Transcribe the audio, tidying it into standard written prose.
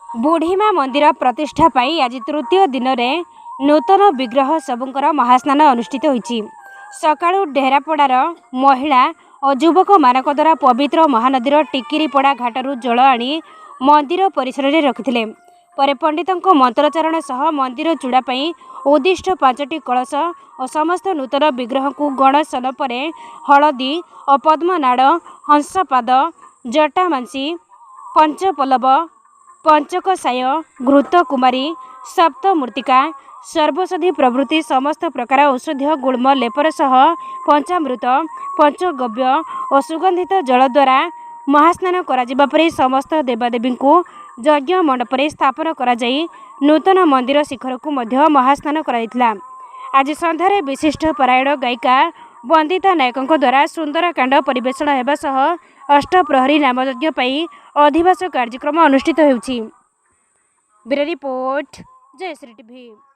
ବୁଢ଼ୀମା ମନ୍ଦିର ପ୍ରତିଷ୍ଠା ପାଇଁ ଆଜି ତୃତୀୟ ଦିନରେ ନୂତନ ବିଗ୍ରହ ସବୁଙ୍କର ମହାସ୍ନାନ ଅନୁଷ୍ଠିତ ହୋଇଛି। ସକାଳୁ ଢେରାପଡ଼ାର ମହିଳା ଓ ଯୁବକମାନଙ୍କ ଦ୍ୱାରା ପବିତ୍ର ମହାନଦୀର ଟିକିରିପଡ଼ା ଘାଟରୁ ଜଳ ଆଣି ମନ୍ଦିର ପରିସରରେ ରଖିଥିଲେ। ପରେ ପଣ୍ଡିତଙ୍କ ମନ୍ତ୍ରୋଚ୍ଚାରଣ ସହ ମନ୍ଦିର ଚୂଡ଼ା ପାଇଁ ଉଦ୍ଦିଷ୍ଟ 5ଟି କଳସ ଓ ସମସ୍ତ ନୂତନ ବିଗ୍ରହଙ୍କୁ ଗଣେଶନ ପରେ ହଳଦୀ ଓ ପଦ୍ମନାଡ଼, ହଂସପାଦ, ଜଟାମାଂସୀ, ପଞ୍ଚପଲ୍ଲବ, ପଞ୍ଚକଷାୟ, ଘୃତକୁମାରୀ, ସପ୍ତମୂର୍ତ୍ତିକା, ସର୍ବୌଷଧି ପ୍ରଭୃତି ସମସ୍ତ ପ୍ରକାର ଔଷଧୀୟ ଗୁଳ୍ମ ଲେପର ସହ ପଞ୍ଚାମୃତ, ପଞ୍ଚଗବ୍ୟ ଓ ସୁଗନ୍ଧିତ ଜଳ ଦ୍ୱାରା ମହାସ୍ନାନ କରାଯିବା ପରେ ସମସ୍ତ ଦେବାଦେବୀଙ୍କୁ ଯଜ୍ଞ ମଣ୍ଡପରେ ସ୍ଥାପନ କରାଯାଇ ନୂତନ ମନ୍ଦିର ଶିଖରକୁ ମଧ୍ୟ ମହାସ୍ନାନ କରାଯାଇଥିଲା। ଆଜି ସନ୍ଧ୍ୟାରେ ବିଶିଷ୍ଟ ପାରାୟଣ ଗାୟିକା ବନ୍ଦିତା ନାୟକଙ୍କ ଦ୍ୱାରା ସୁନ୍ଦରକାଣ୍ଡ ପରିବେଷଣ ହେବା ସହ ଅଷ୍ଟପ୍ରହରୀ ନାମଯଜ୍ଞ ପାଇଁ ଅଧିବାସ କାର୍ଯ୍ୟକ୍ରମ ଅନୁଷ୍ଠିତ ହେଉଛି। Bureau report, Jayashree TV.